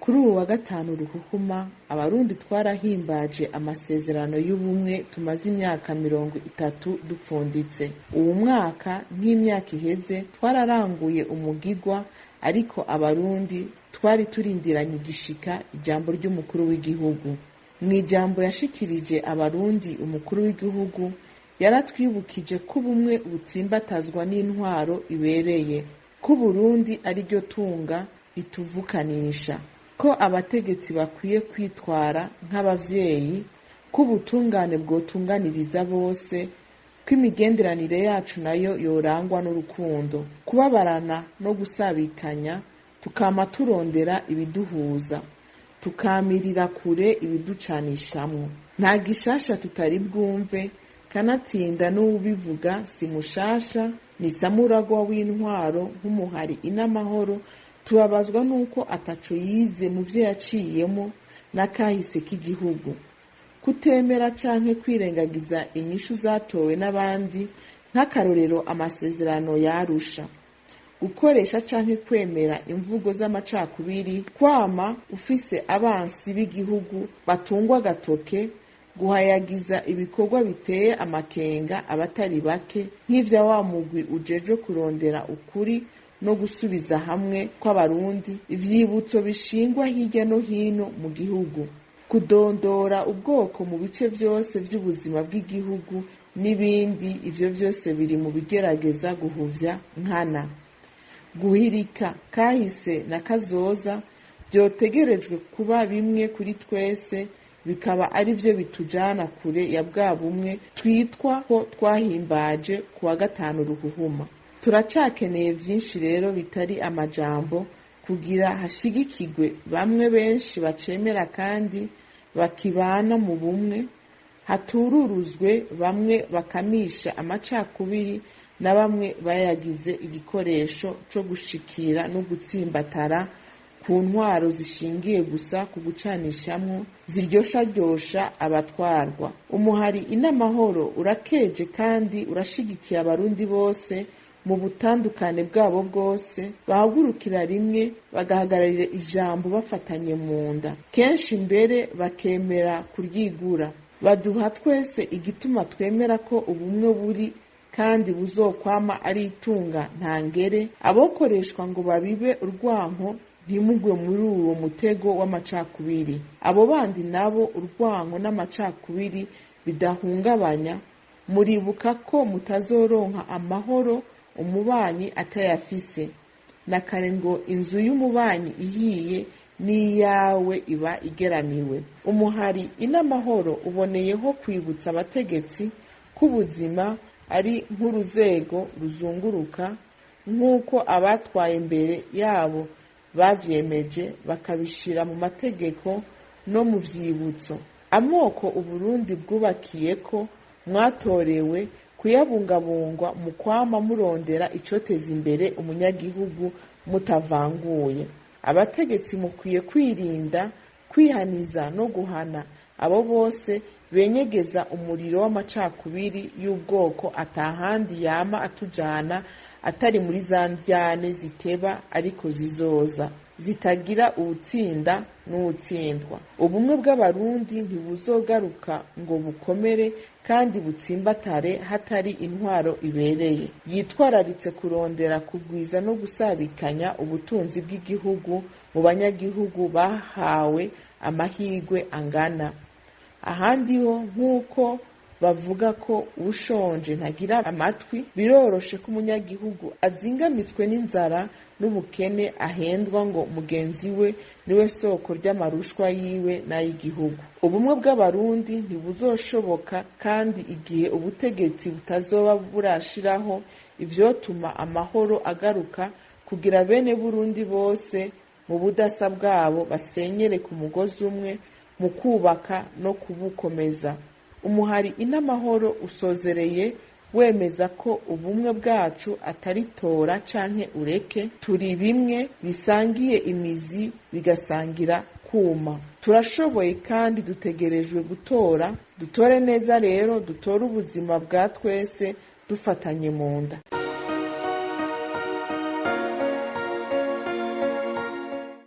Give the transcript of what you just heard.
Kuri uwu wa gatanu Ruhuhuma, Abarundi twarahimbaje amasezerano y'ubumwe tumaze imyaka 30 dupfunditse. Uwu mwaka, nk'imyaka iheze, twararanguye umugigwa, ariko Abarundi twari turindiranye igishika ijambo ry'umukuru w'igihugu. Mu ijambo yashikirije Abarundi, umukuru w'igihugu yaratwibukije ko ubumwe butsimbatazwa n'intwaro ibereye, ko Uburundi ariryo tunga rituvukanisha, ko abategetsi bakwiye kwitwara nk'abavyeyi, ko ubutungane bwotunganiriza bose, ko imigenderanire yacu nayo yorangwa n'urukundo, kubabarana no gusabikanya, tukama turondera ibiduhuza, tukamirira kure ibiducanishamwo. Nta gishasha tutari bwumve, kanatsinda n'uwubivuga si mushasha, ni samuragwa w'intwaro. Nk'umuhari Inamahoro, tubabazwa n'uko ataco yize mu vyo yaciyemo n'akahise k'igihugu. Kutemera canke kwirengagiza inyishu zatowe n'abandi, nk'akarorero amasezerano ya Arusha, gukoresha canke kwemera imvugo z'amacakubiri, kwama ufise abansi b'igihugu batungwa agatoke, guhayagiza ibikorwa biteye amakenga abatari bake nk'ivya wa mugwi ujejwe kurondera ukuri no gusubiza hamwe kw'Abarundi, ivyibutso bishingwa hirya no hino mu gihugu, kudondora ubwoko mu bice vyose vy'ubuzima bw'igihugu n'ibindi, ivyo vyose biri mu bigerageza guhuvya nkana, guhirika kahise na kazoza vyotegerejwe kuba bimwe kuri twese, bikaba ari vyo bitujana kure ya bwa bumwe twitwa ko twahimbaje ku wa gatanu Ruhuhuma. Turacakeneye vyinshi rero bitari amajambo kugira hashigikirwe bamwe benshi bacemera kandi bakibana mu bumwe, hatururuzwe bamwe bakamisha amacakubiri na bamwe bayagize igikoresho co gushikira no gutsimbatara ku ntwaro zishingiye gusa ku gucanishamwo ziryosharyosha abatwarwa. Umuhari Inamahoro urakeje kandi urashigikiye Abarundi bose mu butandukane bwabo bwose bahagurukira rimwe, bagahagararira ijambo bafatanye mu nda, kenshi mbere bakemera kuryigura. Baduha twese igituma twemera ko ubumwe buri kandi buzokwama ari itunga ntangere. Abokoreshwa ngo babibe urwanko, ntimugwe muri uwo mutego w'amacakubiri. Abo bandi nabo urwanko n'amacakubiri bidahungabanya, muribuka ko mutazoronka amahoro umubanyi atayafise. Na kare ngo inzu y'umubanyi ihiye n'iyawe iba igeramiwe. Umuhari Inamahoro uboneyeho kwibutsa abategetsi ko ubuzima ari nk'uruzego ruzunguruka, nk'uko abatwaye imbere yabo bavyemeje bakabishira mu mategeko no mu vyibutso. Amoko Uburundi bwubakiyeko mwatorewe kuyabungabungwa mu kwama murondera icoteza imbere umunyagihugu mutavanguye. Abategetsi mukwiye kwirinda, kwihaniza no guhana abo bose benyegeza umuriro w'amacakubiri y'ubwoko atahandi yama atujana atari muri za ndyane ziteba ariko zizoza zitagira uwutsinda n'uwutsindwa. Ubumwe bw'Abarundi ntibuzogaruka ngo bukomere kandi butsimbatare hatari intwaro ibereye yitwararitse kurondera kugwiza no gusabikanya ubutunzi bw'igihugu mu banyagihugu bahawe amahirwe angana. Ahandi ho, nk'uko bavuga ko ushonje ntagira amatwi, biroroshe ko umunyagihugu azingamitswe n'inzara n'ubukene ahendwa ngo mugenzi we niwe soko ry'amarushwa yiwe n'ay'igihugu. Ubumwe bw'Abarundi ntibuzoshoboka kandi igihe ubutegetsi butazoba burashiraho ivyotuma amahoro agaruka, kugira bene Burundi bose mu budasa bwabo basenyere ku mugozi umwe mu kubaka no kubukomeza. Umuhari Inamahoro usozereye wemeza ko ubumwe bwacu atari tora canke ureke, turi bimwe bisangiye imizi bigasangira kuma. Turashoboye kandi dutegerejwe gutora. Dutore neza rero, dutore ubuzima bwa twese dufatanye mu nda.